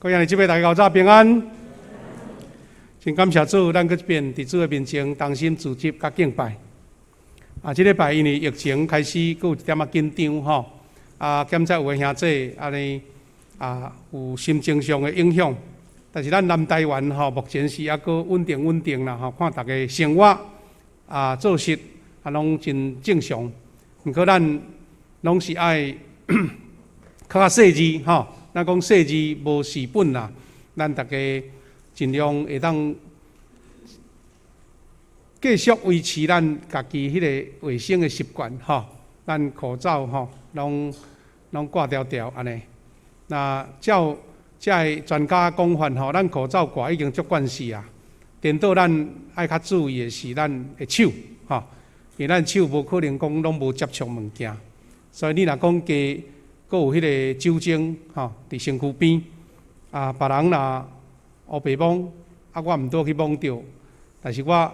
各位兄弟姊妹，大家較早平安。真感謝主，咱閣這邊佇主的面前同心聚集佮敬拜。啊，這禮拜因為疫情開始，閣有一點仔緊張吼。啊，檢測有的兄弟按呢啊，有心情上的影響。但是咱南台灣吼，目前是猶閣穩定穩定啦吼，看逐家生活啊、作息啊，攏真正常。毋過咱攏是愛較較細緻吼。咱講細緻無治本啦，咱逐家盡量會當繼續維持咱家己彼个衛生的習慣吼。咱口罩吼，攏攏掛牢牢按呢。那照遮个專家講法吼，咱口罩掛已經足慣勢啊。顛倒咱愛較注意的是咱的手吼，因為咱手無可能講攏無接觸物件，所以你若講加閣有彼个酒精吼，佇身軀邊啊，別人若烏白摸，啊，我毋拄去摸著，但是我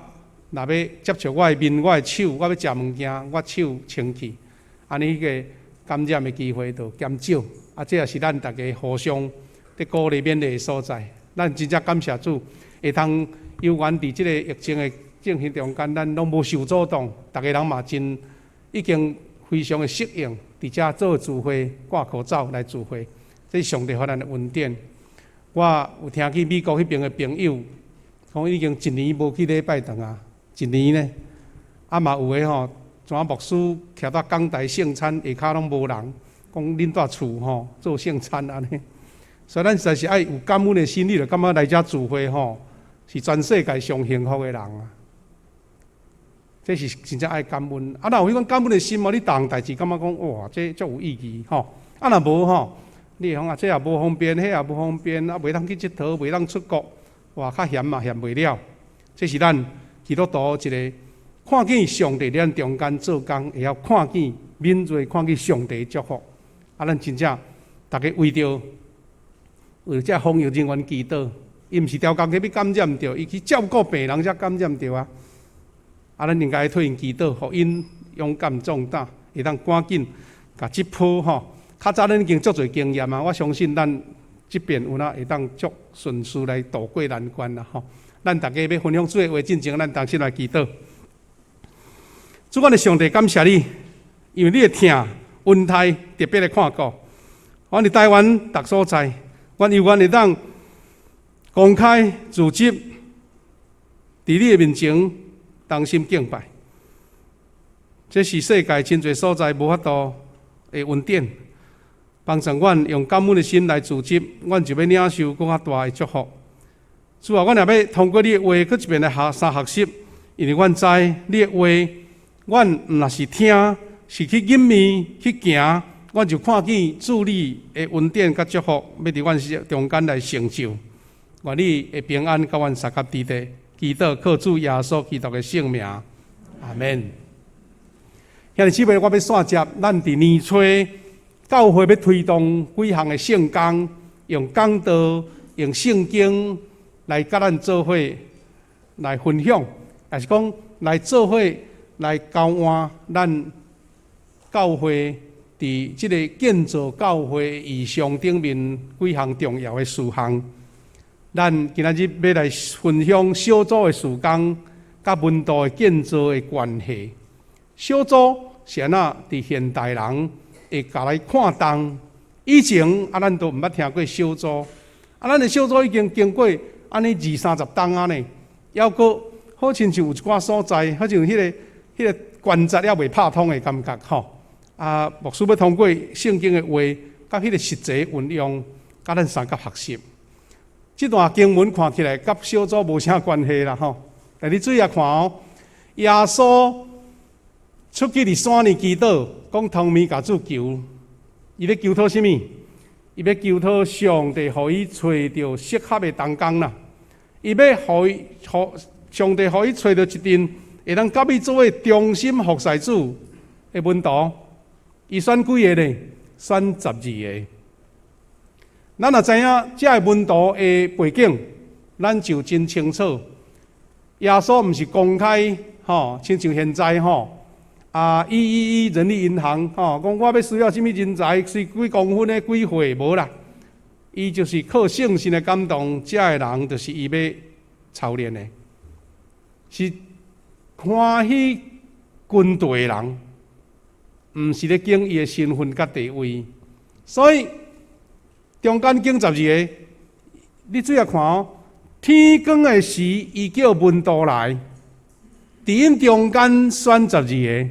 若欲接觸我的面、我的手，我欲食物件，我手清氣，按呢彼个感染的機會就減少。啊，這也是咱逐家互相佇鼓勵勉勵的所在。咱真正感謝主，會通猶原佇這个疫情的進行中間，咱攏無受阻擋，逐家人嘛真已經非常的適應，佇遮做聚會，掛口罩來聚會，這是上帝予咱的恩典。我有聽見美國彼邊的朋友講，已經一年無去禮拜堂啊，一年呢。啊嘛有的吼，怎牧師徛佇講台聖餐下跤攏無人，講恁蹛厝吼做聖餐按呢。所以咱實在是愛有感恩的心，你就感覺來遮聚會吼，是全世界上幸福的人啊！這是真正愛感恩。啊，若有彼款感恩的心哦，你逐項代誌感覺講哇，這足有意義吼。啊，若無吼，你會講啊，這也無方便，彼也無方便，啊，袂當去𨑨迌，袂當出國，哇，較嫌嘛嫌袂了。這是咱基督徒一个看見上帝佇咱中間做工，會曉看見敏銳，看見上帝祝福。啊，咱真正逐家為著為著這防疫人員祈禱，伊毋是刁工去欲感染著，伊去照顧病人才感染著啊。啊，咱應該替𪜶祈禱，予𪜶勇敢壯膽，會當趕緊共這波吼。較早咱已經足濟經驗啊，我相信咱這遍有哪會當足順遂來渡過難關啦吼。咱逐家欲分享主的話進前，咱同心來祈禱。主，阮的上帝，感謝你，因為你的疼恩待特別的看顧。阮佇台灣逐所在，阮猶原會當公開組織，佇你的面前同心敬拜。這是世界真濟所在無法度的恩典，幫助阮用感恩的心來組織，阮就欲領受閣較大的祝福。主啊，阮也欲通過你的話，閣一遍來學三學習，因為阮知你的話，阮毋若是聽，是去吟味去行，阮就看見主你的恩典佮祝福，欲佇阮中間來成就。願你的平安佮阮相佮佇咧，祈禱靠主耶穌基督的聖名，阿們。兄弟姊妹，我欲紲接，咱佇年初教會欲推動幾項的聖工，用講道、用聖經來佮咱做伙來分享，也是講來做伙來交換咱教會佇這个建造教會異象頂面幾項重要的事項。咱今仔日欲來分享小組的事工佮門徒的建造的關係。小組是按怎佇現代人會共來看重？以前啊，咱都毋捌聽過小組。啊，咱的小組已經經過按呢二三十冬啊呢，猶閣好親像有一寡所在，好像彼个關節猶未拍通的感覺吼。啊，牧師欲通過聖經的話，佮彼个實際運用，佮咱相佮學習。這段經文看起來佮小組無啥關係啦吼。但你注意看哦，耶穌出去佇山裡祈禱，講當暝共主求，伊咧求討啥物？伊欲求討上帝予伊揣著適合的同工啦。伊欲予伊，予上帝予伊揣著一陣會當佮伊做伙忠心服侍主的門徒。伊選幾个呢？選十二个。咱若知影這个門徒的背景，咱就真清楚。耶穌毋是公開吼，親像現在吼。啊，111人力銀行吼，講我欲需要啥物人才，是幾公分的幾歲無啦？伊就是靠聖神的感動，這个人就是伊欲操練的，是歡喜軍隊的人，毋是咧揀伊的身份佮地位。所以中間揀十二个，你注意看哦，天光的時，伊叫門徒來，佇𪜶中間選十二个，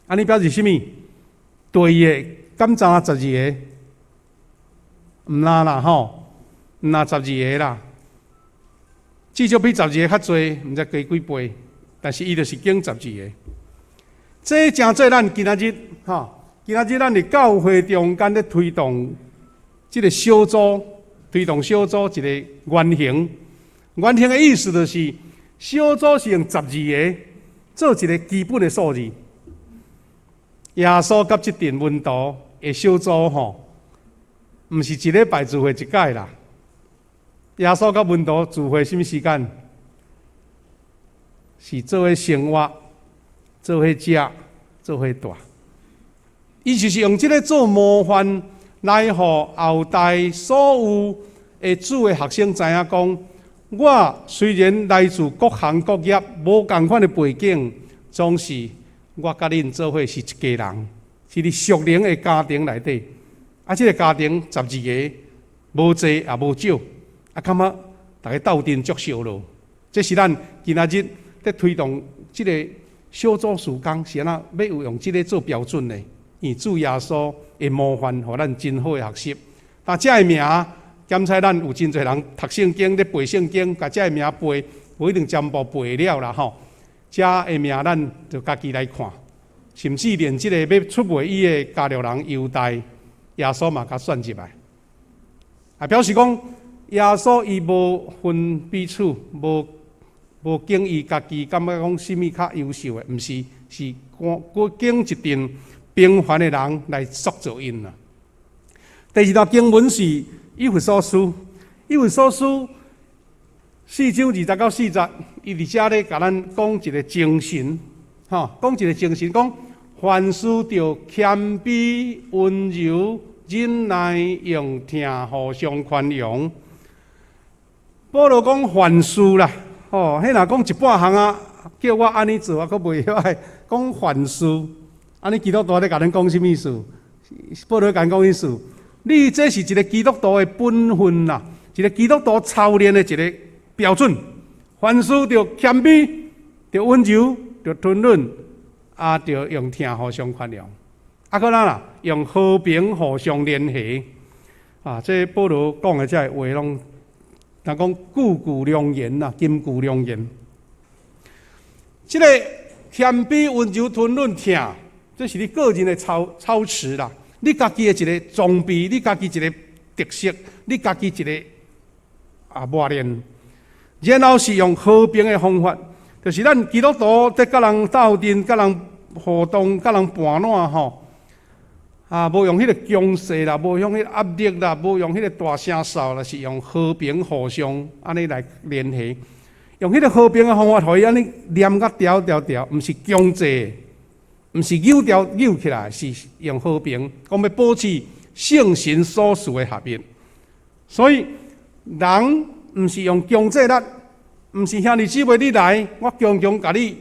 按呢表示啥物？對的，敢知影十二个？毋若啦吼，毋若十二个啦，至少比十二个較濟，毋知加幾倍。但是伊就是揀十二个。這成做咱今仔日吼，今仔日咱佇教會中間咧推動這个小組，推動小組一个原型。原型的意思就是，小組是用十二个做一个基本的數字。耶穌佮這陣門徒的小組吼，毋是一禮拜聚會一擺啦。耶穌佮門徒聚會啥物時間？是做伙生活，做伙食，做伙蹛。伊就是用這个做模範，來予後代所有的主的學生知影講，我雖然來自各行各業，無仝款的背景，總是我佮恁做伙是一家人，是佇屬靈的家庭內底。啊，這个家庭十二个，無濟也無少，啊，感覺逐家鬥陣足熟囉。這是咱今仔日佇推動這个小組事工，是按怎欲有用這个做標準的？因為主耶穌的模範，予咱真好的學習。但這个名，檢採咱有真濟人讀聖經咧背聖經，共這个名背，無一定全部背會了啦吼。這个名咱就家己來看，甚至連這个欲出賣伊的加略人猶大，耶穌嘛共選入來，啊，表示講耶穌伊無分彼此，無揀伊家己，感覺講啥物較優秀的，毋是，是閣揀一陣平凡的人來塑造𪜶啦。第二段經文是以弗所書，以弗所書4章20到40，伊佇遮咧共咱講一个精神，吼，講一个精神，講凡事著謙卑、溫柔、忍耐、用疼互相寬容。保羅講凡事啦，吼，彼若講一半項啊，叫我按呢做，我閣袂曉愛講凡事。按呢基督徒咧共咱講啥物意思？保羅共咱講意思，你這是一个基督徒的本分啦，一个基督徒操練的一个標準。凡事著謙卑，著溫柔，著吞忍，啊，著用疼互相寬容。啊，閣哪啦？用和平互相聯繫。啊，這保羅講的這个話攏，人講句句良言啦，金句良言。這个謙卑、溫柔、吞忍、疼，這是你個人的操持啦。你家己的一个裝備，你家己一个特色，你家己一个啊磨練。然後是用和平的方法，就是咱基督徒佇佮人鬥陣、佮人互動、佮人盤撋吼。啊，無用彼个強勢啦，無用彼个壓力啦，無用彼个大聲嗽啦，是用和平互相按呢來聯繫，用彼个和平的方法，予伊按呢黏甲牢牢牢，毋是強制，毋是扭牢扭起來，是用和平，講欲保持聖神所賜的合一。所以人毋是用強制力，毋是兄弟姊妹你來，我強強共你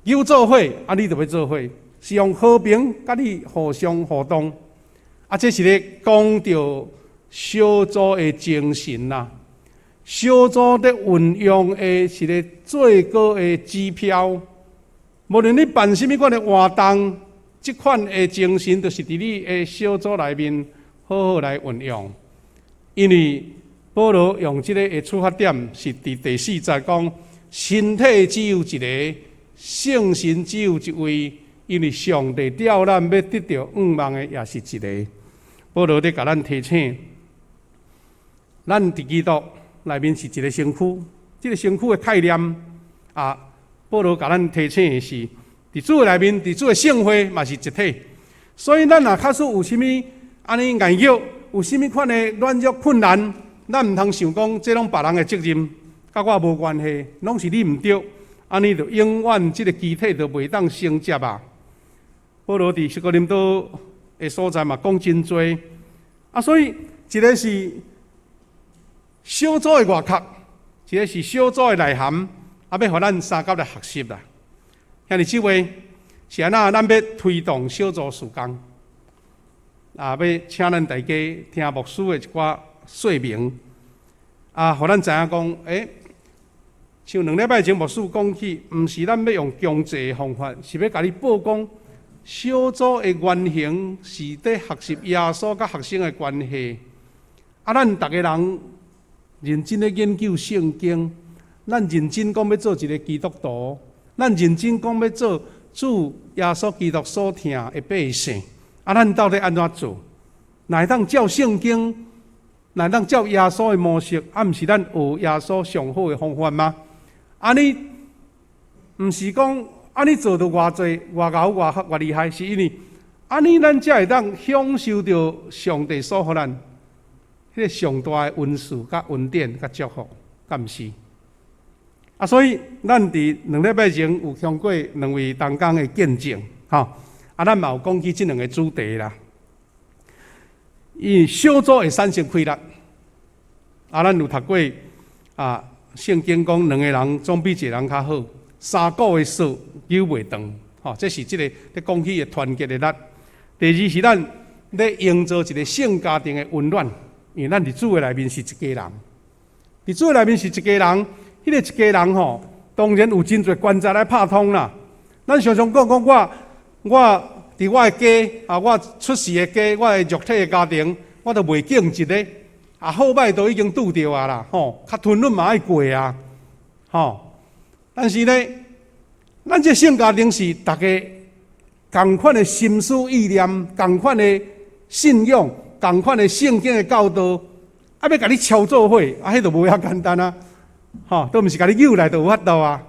扭做伙，啊你就欲做伙。是用和平佮你互相互動，啊，這是咧講著小組的精神啦。小組咧運用的是咧最高的指標。無論你辦啥物款的活動，這款的精神就是佇你的小組內面好好來運用。因為保羅用這个的出發點是佇第四節講，身體只有一个，聖神只有一位。因為上帝召咱欲得著向望的，也是一个。保羅佇共咱提醒，咱佇基督內面是一个身軀，這个身軀的概念啊，保羅共咱提醒的是，佇主的內面，佇主的聖會嘛是一體。所以咱若假使有啥物按呢硬弱，有啥物款的軟弱困難，咱毋通想講這攏別人的責任，佮我無關係，攏是你毋對，按呢就永遠這个肢體就袂當承接啊。保羅佇哥林多的所在嘛講真濟，啊，所以一个是小組的外殼，一個是小組的內涵，啊，欲予咱相佮來學習啦。兄弟姊妹，是按怎？咱欲推動小組事工，啊，欲請咱大家聽牧師的一寡說明，啊，予咱知影講，像2禮拜前牧師講起，毋是咱欲用強制的方法，是欲共你報講小組的原型是佇學習耶穌佮學生的關係。啊，咱逐个人認真咧研究聖經，咱認真講欲做一个基督徒，咱認真講欲做主耶穌基督所疼的百姓。啊，咱到底按怎做？若會當照聖經，若會當照耶穌的模式，啊，毋是咱學耶穌上好的方法嗎？按呢，毋是講按呢做著偌濟、偌𠢕、偌偌厲害，是因為按呢，咱才會當享受著上帝所予咱彼个上大的恩賜、佮恩典、佮祝福，敢毋是？啊，所以咱佇2禮拜前有聽過兩位同工的見證，吼，啊，咱嘛有講起這兩个主題啦。因為小組會產生氣力，啊，咱有讀過啊，聖經講兩个人總比一个人較好，三股的索扭袂斷，吼，這是這个咧講起的團結的力。第二是咱咧營造一个聖家庭的溫暖，因為咱佇主的內面是一家人，佇主的內面是一家人，彼个一家人吼，當然有真濟關節來拍通啦。咱常常講講我佇我的家啊，我出世的家，我的肉體的家庭，我都袂敬一个，啊，好䆀都已經拄著啊啦，吼，較吞忍嘛愛過啊，吼。但是呢，咱這聖家庭是逐家仝款的心思意念，仝款的信仰，仝款的聖經的教導，啊，欲共你敲做伙，啊，彼就無遐簡單啊，吼，都毋是共你扭來就有法度啊。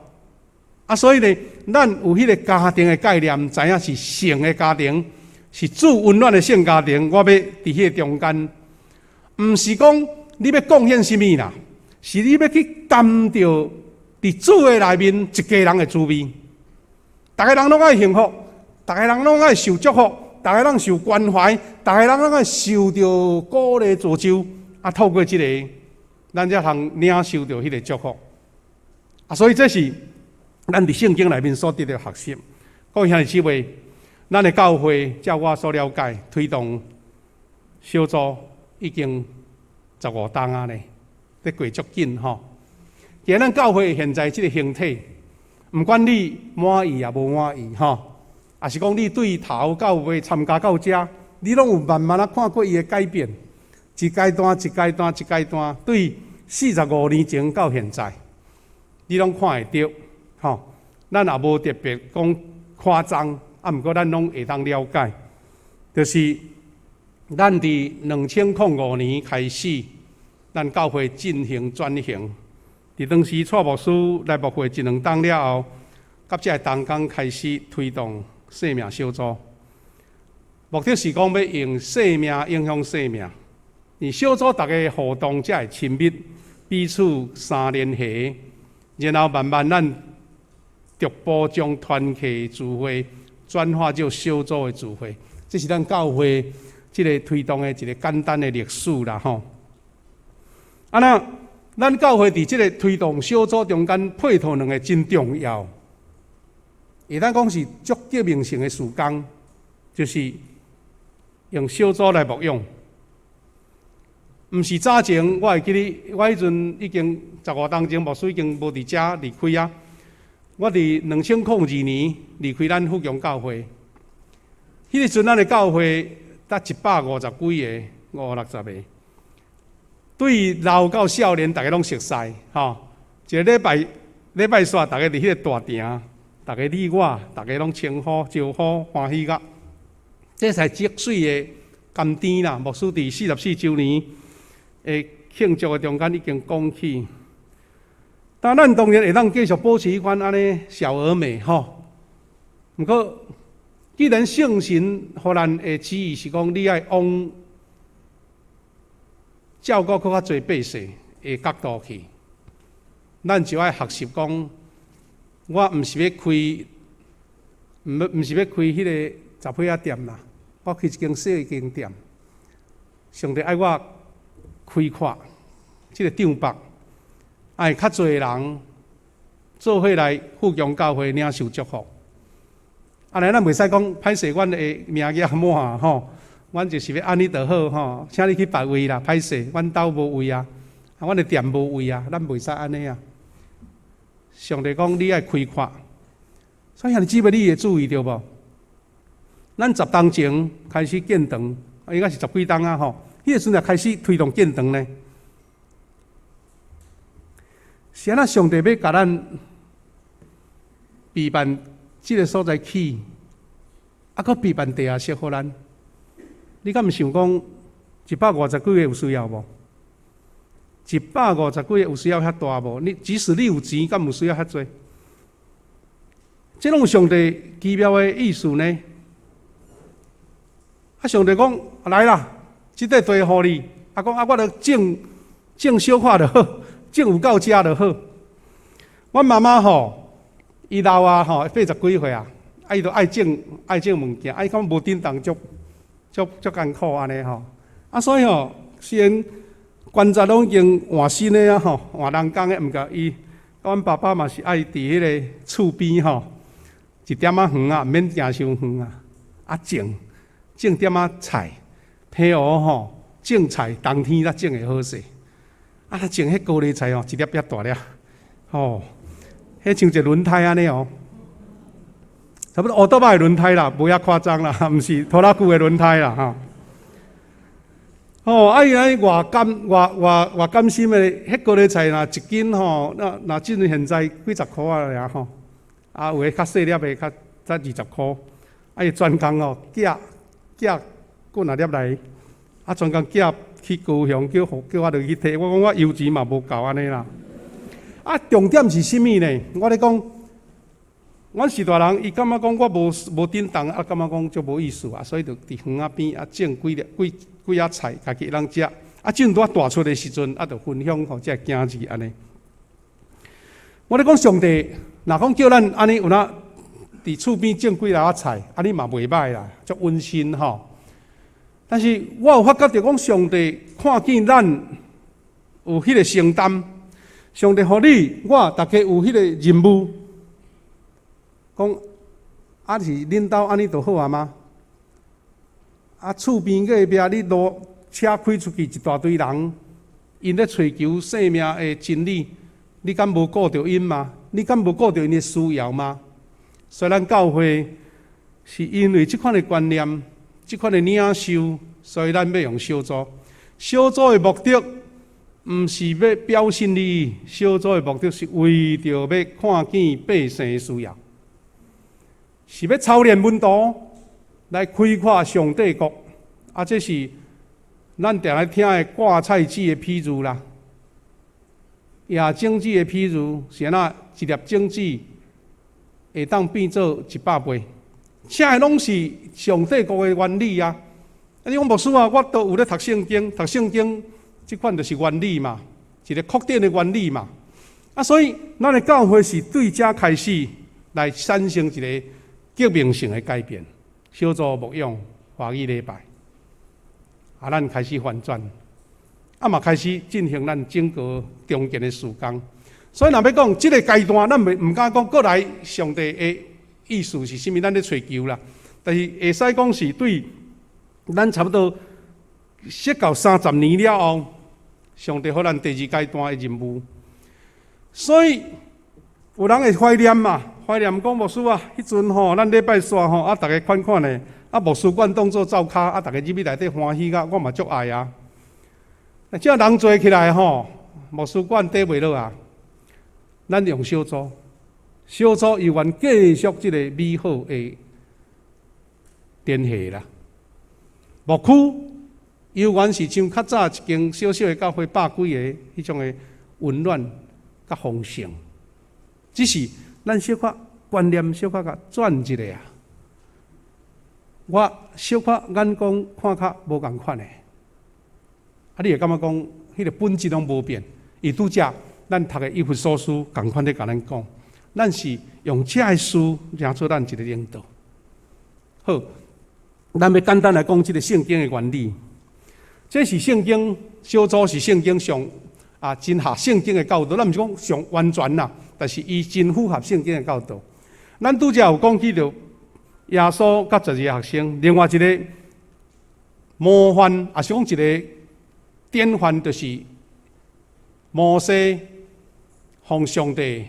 啊，所以呢，咱有彼个家庭的概念，知影是聖的家庭，是主溫暖的聖家庭。我欲佇彼個中間，毋是講你欲貢獻啥物啦，是你欲去擔著佇主的內面一家人的滋味。逐个人攏愛幸福，逐个人攏愛受祝福，逐个人受關懷，逐个人攏愛受著鼓勵造就。啊，透過這个，咱才通領受著彼个祝福。啊，所以這是咱佇聖經內面所得著學習。各位兄弟姊妹，咱的教會照我所了解，推動小組已經15冬啊呢，咧過足緊吼。其實咱教會現在這个形體，毋管你滿意抑無滿意吼，抑是講你對頭到尾參加到遮，你攏有慢慢仔看過伊的改變，一階段一階段一階段，對45年前到現在，你攏看會著吼。咱也無特別講誇張，啊，毋過咱攏會當了解，就是咱佇2005年開始，咱教會進行轉型。佇當時蔡牧師來牧會一兩冬了後，佮遮个同工開始推動生命小組，目的是講欲用生命影響生命。而小組逐家互動才會親密，彼此相連繫，然後慢慢咱逐步將團契聚會轉化做小組的聚會，這是咱教會這个推動的一个簡單的歷史啦吼。啊那咱教會佇這个推動小組中間配套兩个真重要，會當講是足革命性的事工，就是用小組來牧養。毋是早前，我會記得，我彼陣已經15冬前，牧師已經無佇遮離開啊。我佇2002年離開咱富強教會，彼个陣咱的教會才150幾个、五六十个，對老到少年，逐家攏熟似，吼。一个禮拜禮拜煞，逐家佇彼个大埕，逐家你我，逐家攏稱呼招呼歡喜甲，這才足媠的甘甜啦。牧師佇44週年的慶祝的中間已經講起，但咱當然會當繼續保持彼款按呢小而美吼。毋過，既然聖神予咱的旨意是講，你愛往照顧閣較濟百姓的角度去，咱就愛學習講，我毋是欲開，毋是欲開彼个雜貨仔店啦，我開一間細間店。上帝愛我開闊這个帳幕，愛較濟人做伙來富強教會領受祝福。按呢，咱袂使講歹勢，阮的名額滿吼，阮就是欲按呢就好吼，請你去別位啦，歹勢，阮兜無位啊，啊，阮的店無位啊，咱袂使按呢啊。上帝講你愛開闊，所以兄弟姊妹你會注意著無？咱10冬前開始建堂，應該是十幾冬啊吼，彼个時陣就開始推動建堂呢。是按怎上帝欲共咱備辦這个所在起，啊，閣備辦地下室予咱？你敢毋想講一百五十幾个有需要無？一百五十幾个有需要遐大無？你即使你有錢，敢有需要遐濟？這攏有上帝奇妙的意思呢。啊，上帝講來啦，這塊地予你。啊，講啊，我著種種小可就好，種有夠食就好。阮媽媽吼，伊老啊吼，80幾歲啊，啊，伊就愛種愛種物件，啊，伊講無振動足足足艱苦按呢吼。啊，所以吼，雖然關節攏已經換新的啊吼，換人工的，毋過伊，阮爸爸嘛是愛佇彼个厝邊吼，一點仔園啊，毋免行傷遠啊，啊種種點仔菜，澎湖吼種菜冬天才種會好勢。啊，若種彼高麗菜吼，一粒遐大粒，吼，彼像一個輪胎按呢哦，差不多烏多擺的輪胎啦，無遐誇張啦，毋是拖拉機的輪胎啦吼。哦，啊伊按呢偌甘偌偌偌甘心的，彼高麗菜若一斤吼，若若進現在幾十箍仔爾吼，啊有的較細粒的較才20箍，啊伊專工哦，寄寄幾若粒來，啊專工寄去高雄，叫叫我落去提，我講我油錢嘛無夠按呢啦。啊，重點是啥物呢？我咧講，阮序大人伊感覺講我無無振動，啊感覺講足無意思啊，所以就佇園仔邊啊種幾粒幾幾仔菜，家己會當食。啊，種拄仔大出的時陣，啊，就分享予這个囝兒按呢。我咧講上帝，若講叫咱按呢有哪佇厝邊種幾粒仔菜，按呢嘛袂䆀啦，足溫馨吼。但是我有發覺著講，上帝看見咱有彼个承擔，上帝予你我逐家有彼个任務，講啊是恁兜按呢就好啊嗎？啊厝邊隔壁你路車開出去一大堆人，𪜶咧揣求生命的真理，你敢無顧著𪜶嗎？你敢無顧著𪜶的需要嗎？所以咱教會是因為這款的觀念，這款的領袖，所以咱欲用小組。小組的目的，毋是欲標新立異，小組的目的是為著欲看見百姓的需要，是欲操練門徒來開闊上帝國。啊，這是咱定來聽的掛菜籽的譬喻啦。野種子的譬喻是按怎？一粒種子會當變做100倍。這个攏是上帝國的原理啊！啊，你講牧師啊，我都有咧讀聖經，讀聖經這款就是原理嘛，一個確定的原理嘛。啊，所以咱的教會是對這開始來產生一個革命性的改變。小組牧養、華語禮拜，啊，咱開始翻轉，啊嘛開始進行咱整個重建的事工。所以若欲講這个階段，咱袂毋敢講過來上帝的意思是啥物，咱咧揣求啦。但是會使講是對咱差不多釋教30年了後，上帝予咱第二階段的任務。所以有人會懷念嘛，懷念講牧師啊，彼陣吼，咱禮拜煞吼，啊，逐家款款的，啊，牧師館當做灶跤，啊，逐家入去內底歡喜甲，我嘛足愛啊。這人濟起來吼，牧師館綴袂落啊。咱用小組，小組猶原繼續這個美好的聯繫啦。牧區猶原是像較早一間小小的教會百幾个彼種的溫暖佮豐盛，只是咱小可觀念小可共轉一下啊。我小可眼光看較無仝款的，啊，你會感覺講彼个本質攏無變，伊拄才咱讀的以弗所書仝款咧共咱講，咱是用這个書來做咱一个領導。好，咱欲簡單來講這个聖經的原理。這是聖經小組是聖經上啊真合聖經的教導，咱毋是講上完全啦，但是伊真符合聖經的教導。咱拄才有講起著耶穌佮12個學生，另外一個模範，抑是講一個典範，就是摩西奉上帝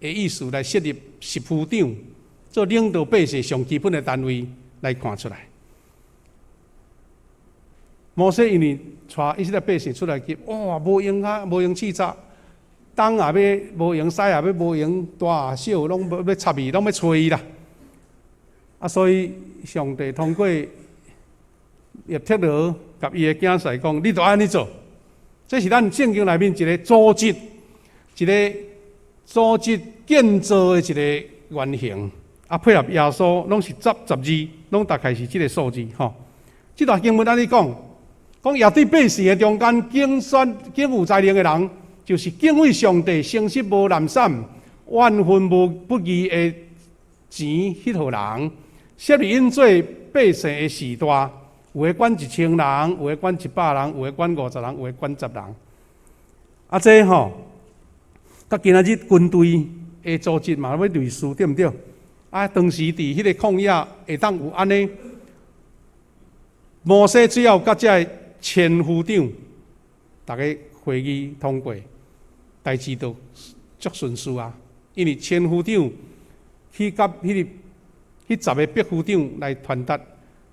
的意思來設立十夫長，做領導百姓上基本的單位來看出來。摩西因為帶以色列百姓出來去，哇，無閒啊，無閒試察，東也欲無閒，西也欲無閒，大小攏欲插伊，攏欲揣伊啦。啊，所以上帝通過葉忒羅佮伊的囝婿講，你著按呢做。這是咱聖經內面一個組織，一個組織建造的一個原型。啊，配合耶穌，攏是十十二，攏大概是這個數字吼。這段經文按呢講，講也對百姓的中間揀選揀有才能的人，就是敬畏上帝、誠實無濫散、萬分無不義的錢彼號人，設立𪜶做百姓的序大，有的管1000人，有的管100人，有的管50人，有的管十人。啊，這吼，佮今仔日軍隊的組織嘛欲類似，對毋對？啊，當時佇彼個曠野會當有按呢，摩西最後佮這个千夫長，逐家會議通過，代誌就足順遂啊。因為千夫長去佮彼个彼十个百夫長來傳達，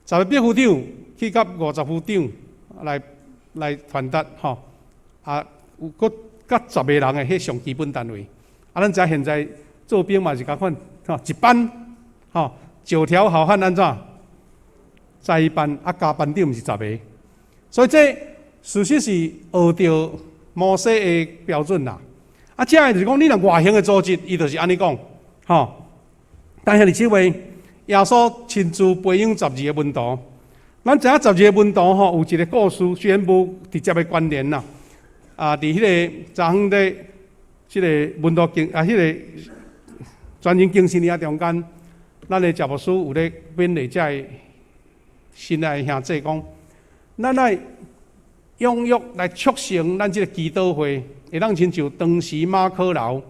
十個百夫長去佮50夫長來傳達吼，啊，有閣佮十個人的彼上基本單位。啊，咱知影現在做兵嘛是仝款，吼，一班，吼，九條好漢按怎？在一班，啊，加班長毋是十個。所以這事實是學著摩西的標準啦。啊，這个就是講，你若外形的組織，伊就是按呢講，吼。但是這位耶穌親自培養十二个門徒，咱知影十二个門徒吼有一个故事，雖然無直接的關聯啦。啊，佇彼个昨昏咧，這个門徒經啊，彼个全人更新的中間，咱的食牧師有咧勉勵這个親愛的兄弟講，咱愛踴躍來促成咱這个祈禱會，會當親像當時馬可樓，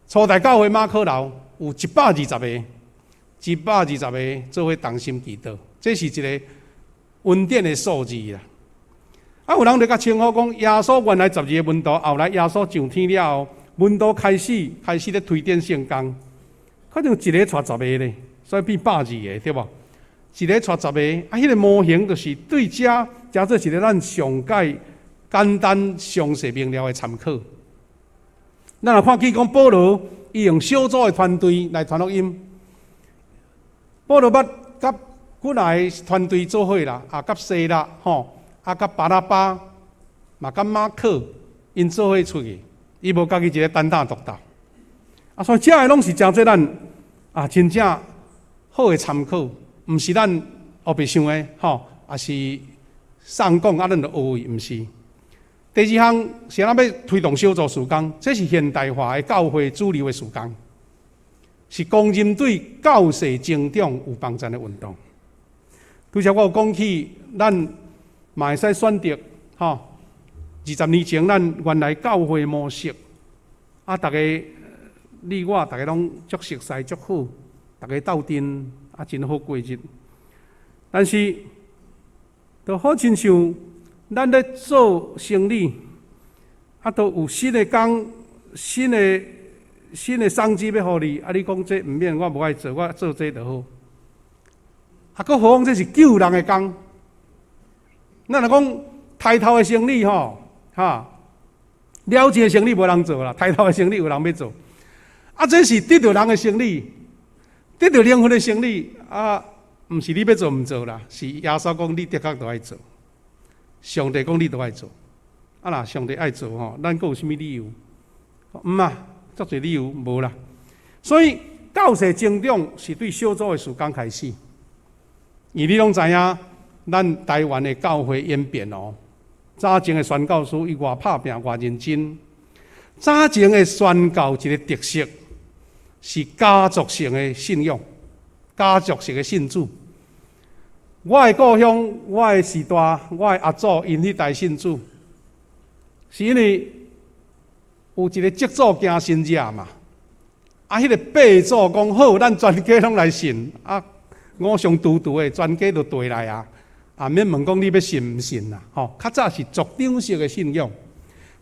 初代教會馬可樓有120個，120個做伙同心祈禱，這是一个恩典的數字啦。啊，有人就共稱呼講，耶穌原來十二個門徒，後來耶穌上天了後，門徒開始咧推展聖工，可能一个帶十個咧，所以變百二个，對無？一个帶十个，啊，彼个模型就是對這誠做一个咱上蓋簡單詳細明了的參考。咱若看見講保羅，伊用小組的團隊來傳福音。保羅捌佮幾若個團隊做伙啦，啊，佮西拉吼，啊，佮巴拿巴，嘛佮馬可，𪜶做伙出去，伊無家己一个單打獨鬥。啊，所以這个攏是誠做咱啊真正好的參考，毋是咱烏白想的吼，抑是上講啊，咱就學伊，毋是。第二項是咱欲推動小組事工，這是現代化的教會主流的事工，是公認對教勢成長有幫助的運動。拄才我有講起，咱嘛會使選擇吼，20年前咱原來教會模式，啊，逐家你我逐家攏足熟似足好，逐家鬥陣啊，真好過日。但是，就好親像咱咧做生理，啊，都有新的工、新的商機欲予你，啊，你講這毋免，我無愛做，我做這就好。啊，閣何況這是救人的工。咱若講刣頭的生理吼，哈，了錢的生理無人做啦，刣頭的生理有人欲做。啊，這是得著人的生理，得著靈魂的生理，啊，毋是你欲做毋做啦，是耶穌講你的確著愛做。上帝講你著愛做，啊若上帝愛做吼，咱閣有啥物理由？毋啊，足濟理由無啦。所以教勢成長是對小組的事工開始。因為你攏知影，咱台灣的教會演變哦，早前的宣教師伊偌拍拼偌認真。早前的宣教一個特色是家族性的信仰，家族式的信主。我的故鄉，我的時代，我的阿祖𪜶彼代信主，是因為有一個叔祖行神跡嘛。啊，彼個伯祖講好，咱全家攏來信。啊，五常拄拄的，全家就綴來啊。啊，免問講你欲信毋信啦，吼。較早是族長式的信仰，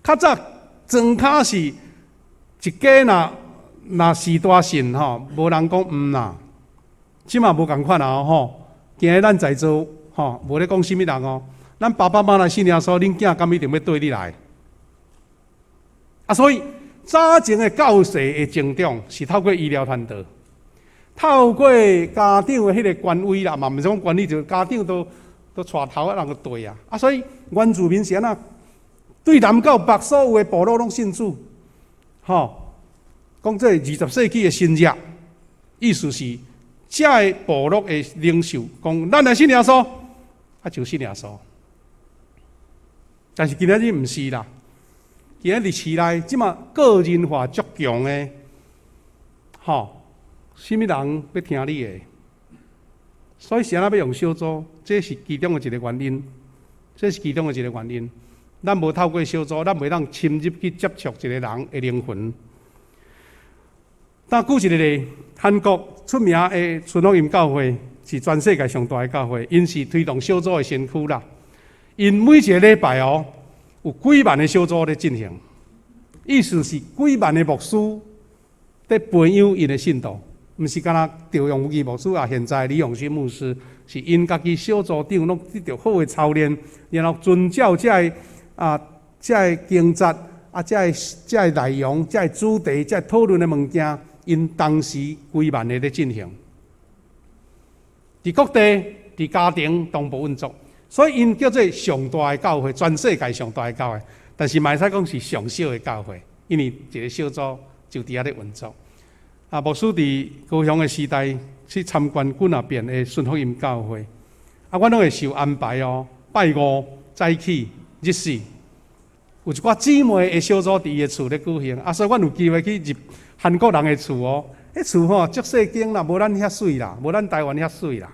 較早莊跤是一家若若序大信吼，無人講毋啦。這馬無仝款啊吼。今日咱在座吼，無咧講啥物人哦。咱爸爸媽媽信耶穌，恁囝敢一定欲綴你來？啊，所以早前的教士的成長是透過醫療傳道，透過家長的彼個權威啦，嘛毋是講權威，就家長都都帶頭啊，人就綴啊。啊，所以原住民是按怎？對南到北所有的部落攏信主，吼。講這20世紀的神跡，意思是，這个部落的領袖講，咱來信耶穌，啊就信耶穌。但是今仔日毋是啦，今仔日市內這馬個人化足強的，吼，啥物人欲聽你的？所以是按怎欲用小組，這是其中的一个原因，這是其中的一个原因。咱無透過小組，咱袂當深入去接觸一個人的靈魂。但舉一個例，韓國出名的春福音教會是全世界上大的教會，𪜶是推動小組的先驅啦。𪜶每一个禮拜哦，有幾萬个小組咧進行，意思是幾萬个牧師佇培養𪜶的信徒，毋是干焦趙永基牧師啊，現在李永新牧師是𪜶家己小組長攏得著好的操練，然後遵照這个啊，這个經節啊，這個這个內容、這個主題、這個討論的物件，𪜶同時幾萬个咧進行，佇各地、佇家庭同步運作，所以𪜶叫做上大的教會，全世界上大的教會。但是嘛會使講是上小的教會，因為一個小組就佇遐咧運作。啊，牧師佇高雄的時代去參觀幾若遍的順福音教會，啊，阮攏會受安排哦，拜五早起日時，有一寡姊妹的小組佇伊的厝咧舉行，啊，所以阮有機會去入韓國人的厝哦，彼厝吼足細間啦，無咱遐媠啦，無咱台灣遐媠啦。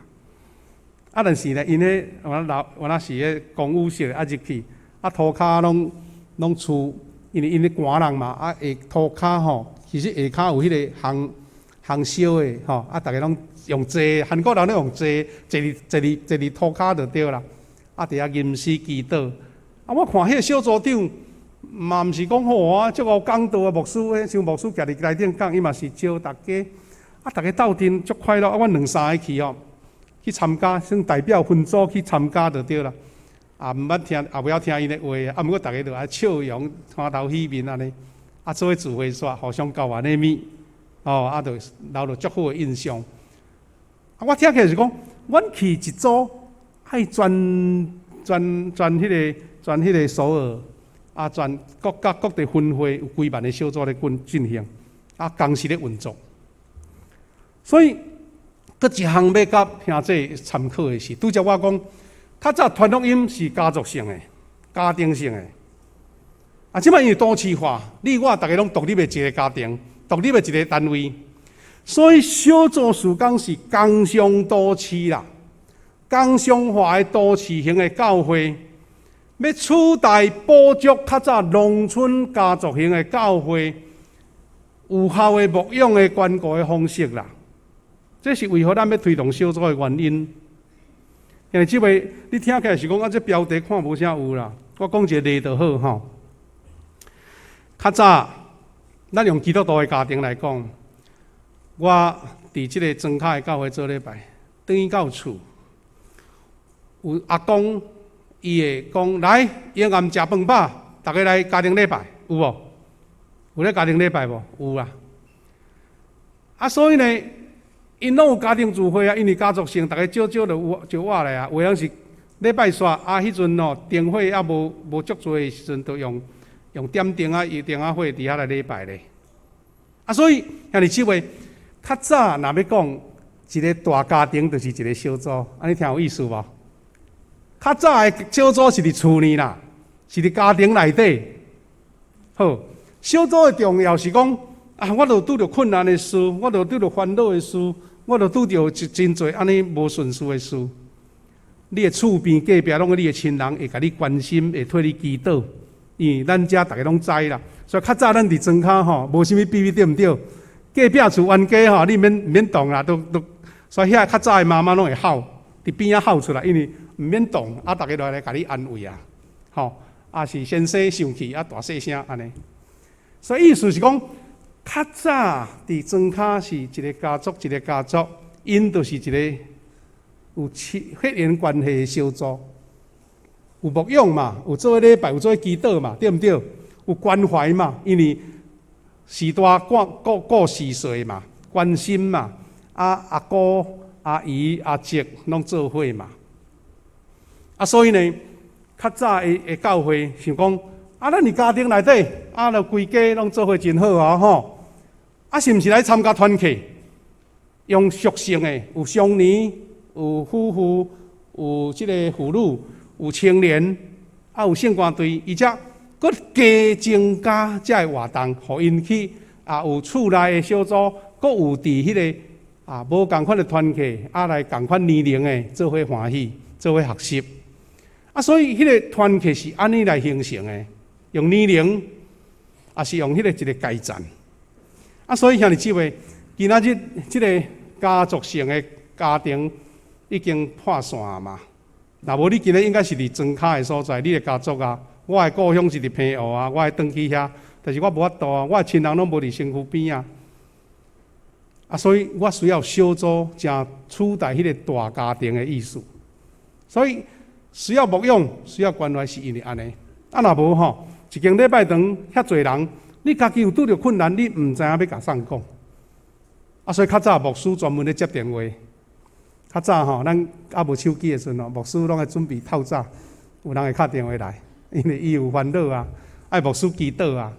啊，但是呢，𪜶彼原來原來是彼公寓式的，啊入去，啊塗跤攏攏厝，因為𪜶咧寒人嘛，啊下塗跤吼，其實下跤有彼个烘烘燒的吼，啊逐家攏用坐，韓國人攏用坐，坐佇坐佇坐佇塗跤就對啦。啊佇遐吟詩祈禱，啊我看彼个小組長嘛毋是講好啊，足會講道啊，牧師，彼像牧師徛佇台頂講，伊嘛是招逐家，啊逐家鬥陣足快樂，啊阮兩三个去吼，去參加，算代表分組去參加就對啦。也毋捌聽，也袂曉聽𪜶的話，啊毋過逐家就愛笑容，歡頭喜面按呢，啊做伙聚會煞，互相交換禮物，哦，啊就留著足好的印象。啊，我聽起來是講，阮去一組，愛全全全彼个全彼個首爾，啊全國各各地分會有幾萬个小組咧進進行，啊同時咧運作。所以，閣一項欲佮兄弟參考的是，拄才我講，較早傳福音是家族性的、家庭性的。啊，這擺因為都市化，你我逐家攏獨立的一個家庭，獨立的一個單位，所以小組事工是工商都市啦，工商化的都市型的教會，欲取代補足較早農村家族型的教會有效的牧養的關顧的方式啦。這是為何咱欲推動小組的原因。因為這位你聽起來是講啊，這標題看無啥有啦。我講一個例就好吼。較早，咱用基督徒的家庭來講，我佇這個莊跤的教會做禮拜，轉去到厝，有阿公，伊會講來，永暗食飯飽，逐家來家庭禮拜，有無？有咧家庭禮拜無？有啊。啊，所以呢，𪜶攏有家庭聚會啊，因為家族性，逐家少少就有就活來啊。有的人是禮拜煞啊，彼陣吼燈火猶無無足濟的時陣，就用用點燈仔、油燈仔火佇遐來禮拜咧。啊，所以兄弟姊妹，較早若欲講一个大家庭，就是一個小組，按呢聽有意思無？較早的小組是佇厝裡啦，是佇家庭內底。好，小組的重要是講啊，我著拄著困難的事，我著拄著煩惱的事，我著拄著真濟按呢無順遂的事。你的厝邊隔壁攏你的親人會共你關心，會替你祈禱，因為咱遮逐家攏知啦。所以較早咱佇莊跤吼，無啥物秘密對毋對？隔壁厝冤家吼，你毋免動啦，都。所以遐較早的媽媽攏會吼，佇邊仔吼出來，因為毋免動，啊，逐家來共你安慰啊，吼，啊是先生生氣啊，大細聲按呢。所以意思是講，較早佇莊跤是一個家族一個家族，𪜶就是一個有血緣關係的小組，有牧養嘛，有做伙禮拜，有做伙祈禱嘛，對毋對？有關懷嘛，因為序大顧顧顧序細嘛，關心嘛，啊阿姑、阿姨、阿叔攏做伙嘛。啊，所以呢，較早的教會想講，啊，咱佇家庭內底，啊，著規家攏做伙真好啊，吼。啊，是毋是來參加團契？用屬性的，有少年，有夫婦，有這個婦女，有青年，啊，有聖歌隊，伊才閣加增加這个活動，予𪜶去啊，有厝內的小組，閣有佇彼個啊無仝款的團契，啊來仝款年齡的做伙歡喜，做伙學習。啊，所以彼個團契是按呢來形成的，用年齡，抑是用彼個一個階層。啊，所以兄弟姊妹，今仔日這個家族性的家庭已經破散嘛。若無你今日應該是佇莊跤的所在，你的家族啊，我的故鄉是佇澎湖啊，我會轉去遐，但是我無法度啊，我的親人攏無佇身軀邊啊。啊，所以我需要小組，誠取代彼個大家庭的意思。所以需要牧養，需要關懷，是因為按呢。啊，若無吼，一間禮拜堂遐濟人，你家己有拄著困難，你毋知影欲共誰講。啊，所以較早牧師專門咧接電話。較早吼，咱猶無手機的時陣吼，牧師攏愛準備透早，有人會敲電話來，因為伊有煩惱啊，愛牧師祈禱啊。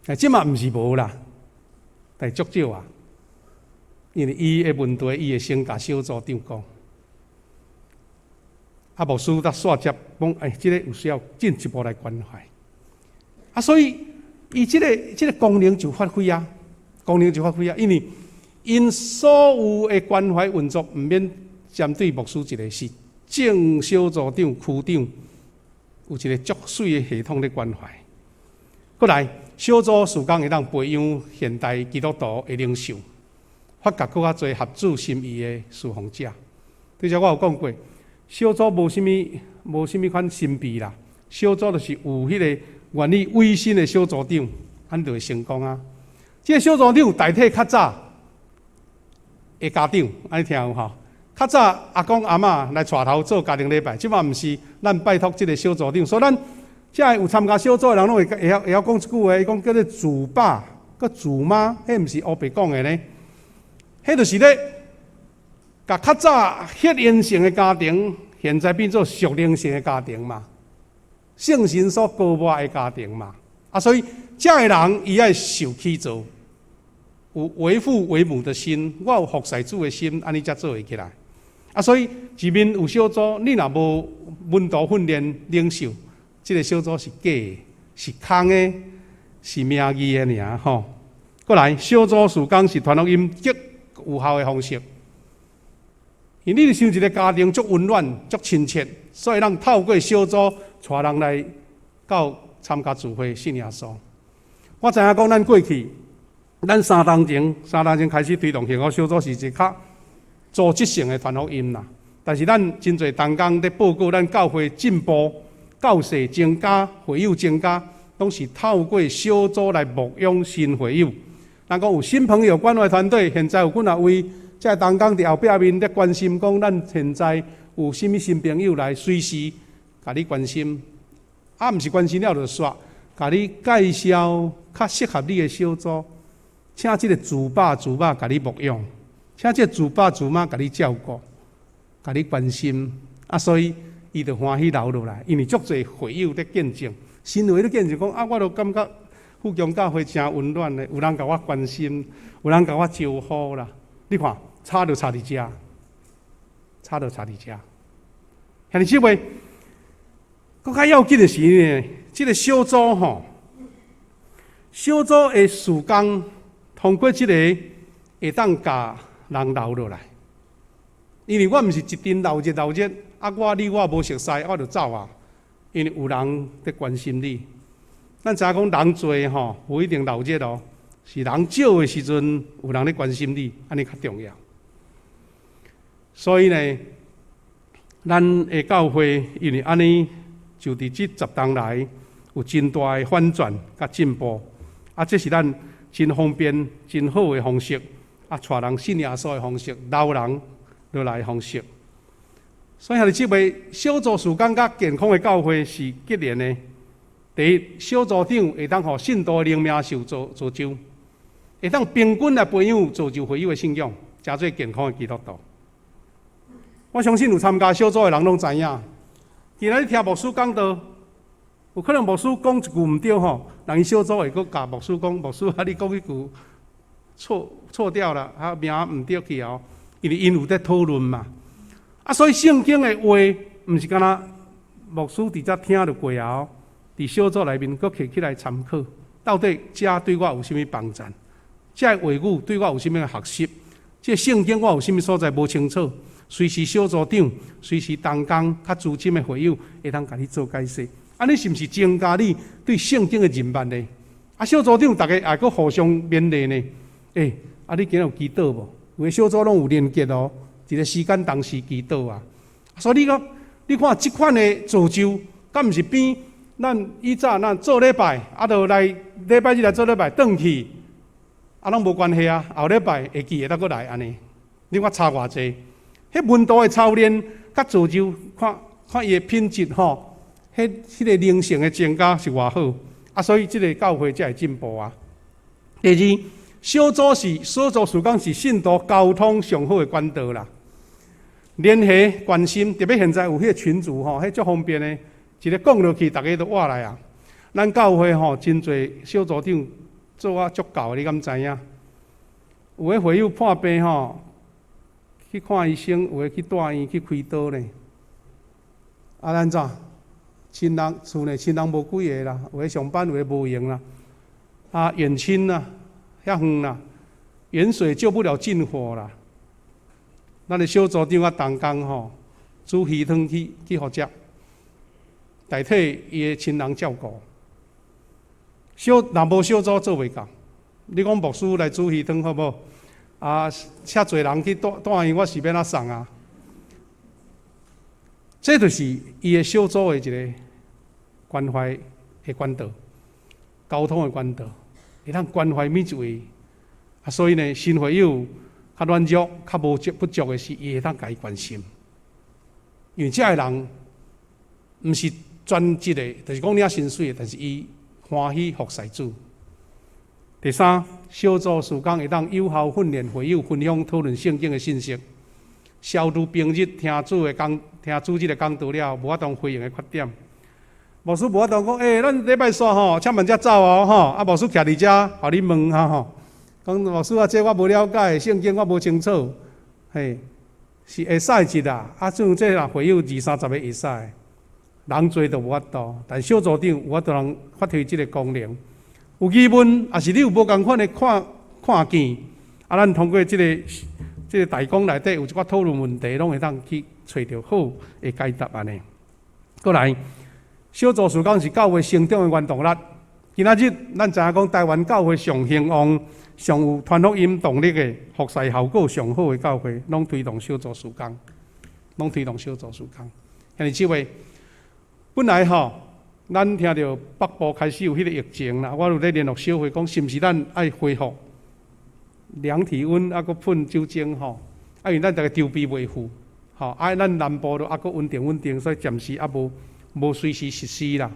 但這馬毋是無啦，但足少啊，因為伊的問題，伊會先共小組長講。啊，牧師才煞接講，欸，這個有需要進一步來關懷。啊，所以伊這個功能就發揮啊，功能就發揮啊，因為𪜶所有的關懷運作，毋免針對牧師一個，是眾小組長、區長有一個足媠的系統咧關懷。閣來，小組事工會當培養現代基督徒的領袖，發覺閣較濟合主心意的侍奉者。對這我有講過，小組無啥物款神秘啦，小組就是有彼個願意委身的小組長，按呢就會成功啊。這個小組長代替較早的家長，按呢聽有吼？較早阿公阿嬤來帶頭做家庭禮拜，這馬毋是咱拜託這個小組長，所以咱遮有參加小組的人攏會曉講一句話，伊講叫做主爸佮主媽，彼毋是烏白講的呢？彼就是咧，共較早血緣性的家庭，現在變做屬靈性的家庭嘛，聖神所膏抹的家庭嘛。啊，所以遮的人伊愛受起造，有為父為母的心，我有服侍主的心，按呢才做會起來。啊，所以一面有小組，你若無門徒訓練領袖，這個小組是假的，是空的，是名義的爾吼。閣來，小組事工是傳福音極有效的方式。因為你想一個家庭足溫暖、足親切，所以咱透過小組帶人來到參加聚會信耶穌。我知影講咱過去，咱3冬前開始推動幸福小組是一個較組織性的傳福音啦。但是咱真濟同工佇報告，咱教會進步、教士增加、會友增加，攏是透過小組來牧養新會友。咱講有新朋友關懷團隊，現在有幾若位這同工佇後壁面咧關心，講咱現在有啥物新朋友來，隨時共你關心。啊，毋是關心了就煞，共你介紹較適合你的小組，請這個主爸主媽共你牧養，請這個主爸主媽共你照顧，共你關心。啊，所以伊就歡喜留落來，因為足濟會友咧見證，新會咧見證講啊，我都感覺富強教會誠溫暖的，有人共我關心，有人共我招呼啦。你看，差就差佇遮，差就差佇遮。兄弟姊妹，閣較要緊的是呢，這個小組吼，小組的事工通過這個會當共人留落來，因為我毋是一陣鬧熱鬧熱，啊我你我無熟似，我就走啊。因為有人佇關心你。咱知影講人濟吼，無一定鬧熱哦，是人少的時陣有人咧關心你，按呢較重要。所以呢，咱的教會因為按呢，就佇這10冬來有真大的反轉佮進步，啊，這是咱真方便、真好的方式，啊，帶人信耶穌的方式，留人落來的方式。所以兄弟姊妹，小組事工佮健康的教會是結連的。第一，小組長會當予信徒的靈命受造造就，會當平均來培養造就會友的信仰，成做健康的基督徒。我相信有參加小組的人攏知影，今仔日聽牧師講道，有可能牧師講一句毋對吼，人𪜶小組會閣共牧師講，牧師啊，你講彼句錯錯掉了，啊名毋對去哦，因為𪜶有佇討論嘛。啊，所以聖經的話，毋是干焦牧師佇遮聽就過啊。佇小組內面，閣提起來參考，到底這對我有啥物幫助？這個話語對我有啥物學習？這聖經我有啥物所在無清楚？隨時小組長、隨時同工較資深的會友會當共你做解釋。按呢是毋是增加你對聖經的認捌呢？啊，小組長逐家也閣互相勉勵呢。欸，啊，你今仔有祈禱無？有的小組攏有連結哦，一個時間同時祈禱啊。所以你講，你看這款的造就，敢毋是比咱以早咱做禮拜，啊，就來禮拜日來做禮拜，轉去，啊，攏無關係啊。後禮拜會記會當閣來按呢。你看差偌濟？彼門徒的操練，佮造就，看看伊的品質吼，彼彼個靈性的增加是偌好，啊，所以這個教會才會進步啊。第二，小組是小組事工是信徒溝通上好的管道啦，聯繫關心，特別現在有彼個群組吼，彼足方便的，一個講落去，逐家都活來啊。咱教會吼真濟小組長做啊足夠，你敢知影？有的會友破病吼，去看醫生，有的去住院去開刀呢。啊，按怎？親人厝內親人無幾個啦，有的上班，有的無閒啦。啊，遠親啊，遐遠啦，遠水救不了近火啦。咱的小組長啊，同工吼，煮魚湯去予食，代替伊的親人照顧。小若無小組做袂到，你講牧師來煮魚湯好無？啊，遮濟人去住住院，我是欲按怎送啊？這就是伊的小組的一個關懷的管道，溝通的管道，會當關懷每一位。啊，所以呢，新會友較軟弱、較無足不足的時，伊會當共伊關心。因為這个人毋是專職的，就是講領薪水的，但是伊歡喜服侍主。第三，小組事工會當有效訓練會友分享討論聖經的信息，消除平日聽主的講、聽主日的講道了，無法度回應的缺點。牧師無法度講，欸，咱禮拜四吼，請問才走哦，吼，啊，牧師徛佇遮，予你問哈吼。講牧師啊，這我無了解，聖經我無清楚，嘿，是會使一啦。啊，像這若會友二三十个會使，人濟就無法度，但小組長有法度通發揮這個功能。有疑問，抑是你有無仝款的看看見，啊，咱通過這個大綱內底有一寡討論問題，攏會當去揣著好的解答按呢。過來，小組事工是教會成長的原動力。今仔日咱知影講，台灣教會上興旺、上有傳福音動力的、服侍效果上好的教會，攏推動小組事工，攏推動小組事工。兄弟姊妹，本來吼，咱聽著北部開始有彼個疫情啦，我有咧聯絡小會講，是毋是咱愛恢復量體溫，抑閣噴酒精吼？啊，因為咱逐家籌備袂赴，吼，啊，咱南部都猶閣穩定穩定，所以暫時猶無無隨時實施啦。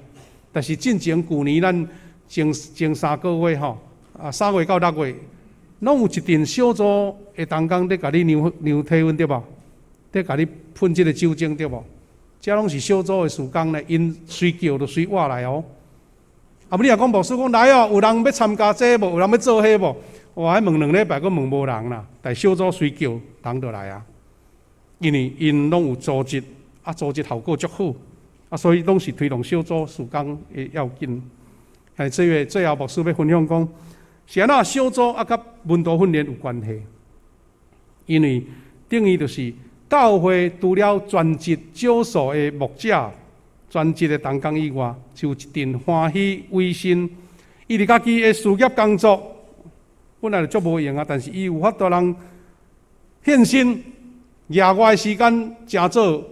但是進前舊年咱前前3個月吼，啊3月到6月，攏有一陣小組的同工咧共你量量體溫對無？咧共你噴這個酒精對無？這攏是小組的事工咧，𪜶隨叫就隨活來哦。啊，無你若講牧師講來哦，有人欲參加這無？有人欲做彼無？哇，彼問兩禮拜，閣問無人啦。但小組隨叫人就來啊，因為𪜶攏有組織，啊，組織效果足好，啊，所以攏是推動小組事工的要緊。但這個最後牧師欲分享講，是按怎小組啊，佮門徒訓練有關係？因為等於就是。教會除了全職少數的牧者、全職的同工以外，就有一陣歡喜委身。伊佇家己的事業工作本來就足無閒啊，但是伊有法度通獻身，額外時間成做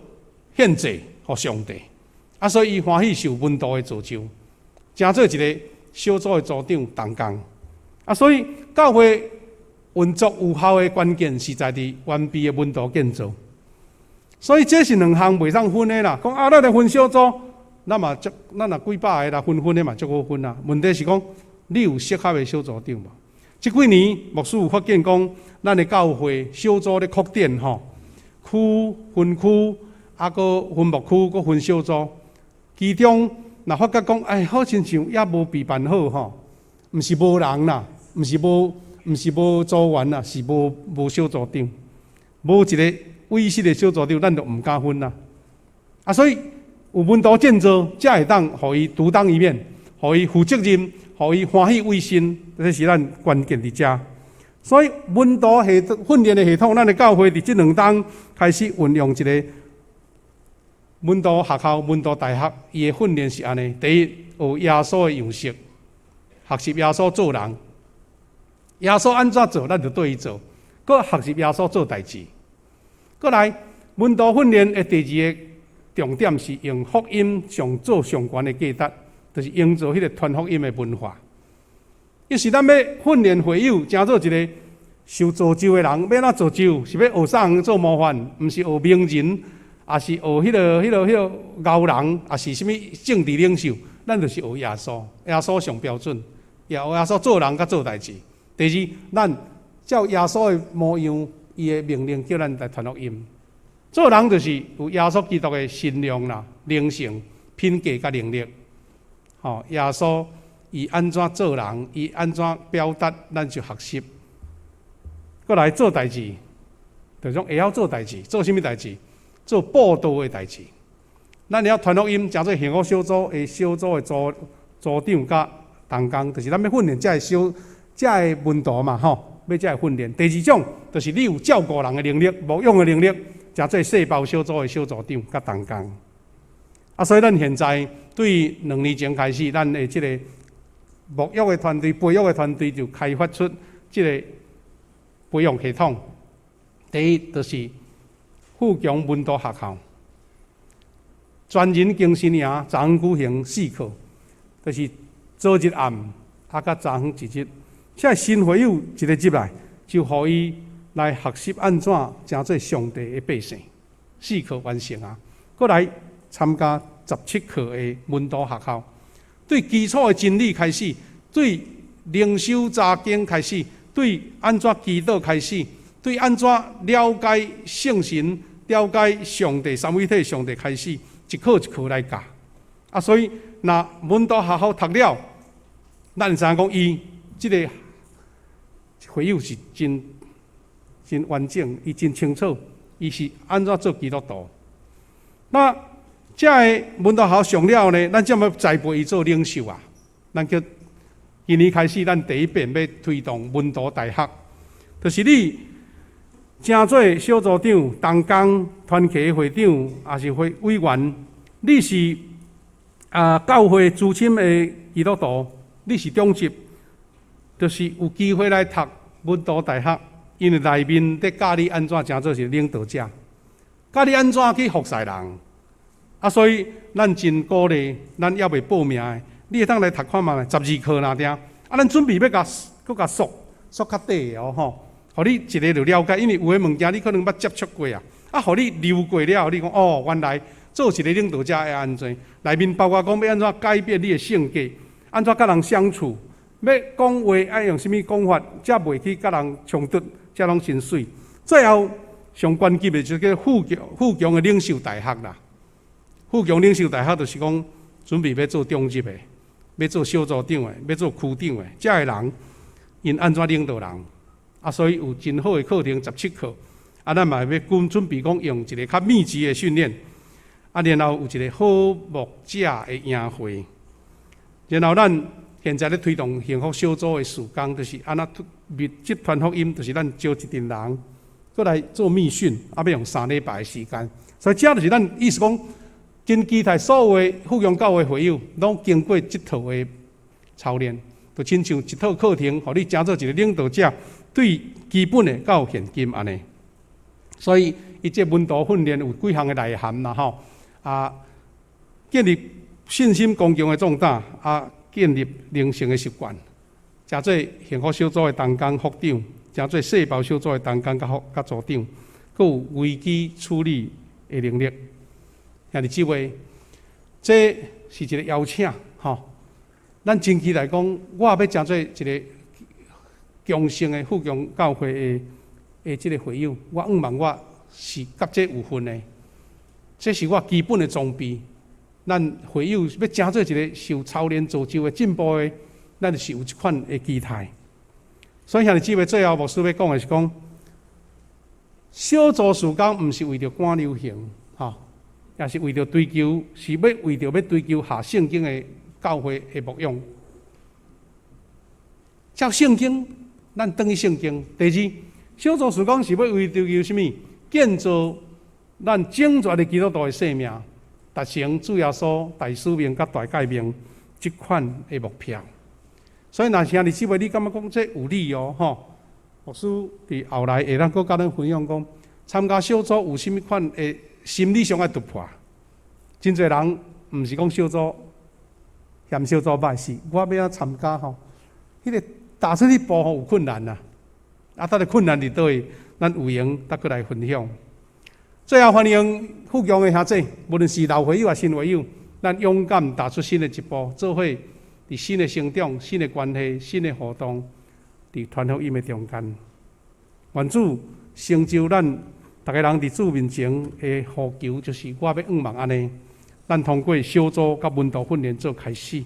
獻祭予上帝。啊，所以伊歡喜受門徒的造就，成做一個小組的組長同工。啊，所以教會運作有效的關鍵是在佇完備的門徒建造。所以這是兩項袂當分的啦。講啊，咱來分小組，咱嘛足，咱若幾百个來分分的嘛足好分啊。問題是講，你有適合的小組長無？這幾年牧師有發現講，咱的教會小組咧擴展吼，區分區，啊，閣分牧區，閣分小組。其中若發覺講，哎，好親像猶無備辦好吼，毋是無人啦，毋是無組員啦，是無小組長，無一個委實的小組長，咱就毋敢分啦。啊，所以有門徒建造，才會當予伊獨當一面，予伊負責任，予伊歡喜委身，這是咱關鍵佇遮。所以門徒系統訓練的系統，咱的教會佇這兩冬開始運用一個門徒學校、門徒大學，伊的訓練是按呢：第一，學耶穌的樣式，學習耶穌做人，耶穌按怎做，咱就綴伊做；閣學習耶穌做代誌。閣來，門徒訓練的第二個重點是用福音上做上懸的價值，就是營造彼個傳福音的文化。就是咱欲訓練會友，成做一個受造就的人，欲按怎造就？是欲學啥人做模範？毋是學名人，抑是學彼個𠢕人，抑是啥物政治領袖？咱就是學耶穌，耶穌上標準，也學耶穌做人佮做代誌。第二，咱照耶穌的模樣，伊的命令叫咱來傳福音。做人就是有耶穌基督的身量啦、靈性、品格佮能力。吼，耶穌伊按怎做人，伊按怎表達，咱就學習。閣來做代誌，就講會曉做代誌，做啥物代誌？做佈道的代誌。咱會曉傳福音，成做幸福小組的小組的組組長佮同工，就是咱欲訓練遮个小遮个門徒嘛，吼，欲遮个訓練。第二種就是你有照顧人的能力、牧養的能力，成做細胞小組的小組長佮同工。啊，所以咱現在對2年前開始，咱的這个牧育的團隊、培育的團隊就開發出這个培養系統。第一就是富強門徒學校，全人更新營，昨昏舉行四課，就是早日暗，啊，佮昨昏一日。這新會友一个入來，就予伊來學習按怎成做上帝的百姓，四課完成啊。閣來參加17課的門徒學校，對基礎的真理開始，對靈修查經開始，對按怎祈禱開始，對按怎了解聖神、了解上帝三位一體上帝開始，一課一課來教。啊，所以若門徒學校讀了，咱會知影講伊這个會友是真真完整，伊真清楚，伊是按怎做基督徒。那這个門徒學校上了呢，咱才欲栽培伊做領袖啊。咱叫今年開始，咱第一遍欲推動門徒大學，就是你成做小組長、同工、團契會長，抑是會委員，你是啊教會資深的基督徒，你是長執，就是有機會來讀門徒大學，因為內面咧教你按怎成做是領導者，教你按怎去服侍人。啊，所以咱真鼓勵，咱猶未報名的，你會當來讀看覓，12課爾定。啊，咱準備欲共閣共縮縮較短的哦吼，予你一个就了解，因為有的物件你可能捌接觸過啊，啊，予你溜過了後，你講哦，原來做一个領導者會按怎？內面包括講欲按怎改變你的性格，按怎佮人相處，欲講話愛用啥物講法，才袂去佮人衝突，這攏真媠。最後上懸級的就叫富強富強的領袖大學啦。富強領袖大學就是講準備欲做長執的，欲做小組長的，欲做區長的，遮个人𪜶按怎領導人？啊，所以有真好的課程，17課。啊，咱嘛欲準準備講用一个較密集的訓練，啊，然後有一个好牧者的營會。然後咱現在咧推動幸福小組的事工，就是按怎密集傳福音，就是咱招一陣人，閣來做密訓，啊，欲用3禮拜的時間。所以這就是咱意思講，真期待所有的富強教會會友，攏經過這套的操練，就親像一套課程，予你成做一個領導者，對基本的到現今按呢。所以，伊這門徒訓練有幾項的內涵啦，吼啊，建立信心剛強的壯膽，啊，建立靈性的習慣，成做幸福小組的同工副長，成做細胞小組的同工佮副佮組長，閣有危機處理的能力。兄弟姊妹，這是一個邀請，吼。咱真期待講，我欲成做一個強盛的富強教會的這個會友，我向望我是佮這有份的，這是我基本的裝備。咱會友欲成做一個受操練造就的進步的，咱就是有這款的期待。所以兄弟姊妹，最後牧師欲講的是講，小組事工毋是為著趕流行，吼，也是為著追求，是欲為著欲追求合聖經的教會的牧養。照聖經，咱轉去聖經。第二，小組事工是欲為追求啥物？建造咱整全的基督徒的生命，達成主耶穌大使命佮大誡命這款的目標。所以，若兄弟姊妹，你感覺講這有理哦，吼？牧師佇後來會當閣佮咱分享講，參加小組有啥物款的心理上的突破。真濟人毋是講小組嫌小組歹，是我欲按怎參加吼？彼個踏出一步吼有困難啊！啊，到底困難佇佗位？咱有閒再閣來分享。最後歡迎富強的兄弟，無論是老會友抑新會友，咱勇敢踏出新的一步，做伙佇新的成長、新的關係、新的活動，佇傳福音的中間。願主成就咱逐个人佇主面前的呼求，就是我欲向望按呢。咱通過小組佮門徒訓練做開始。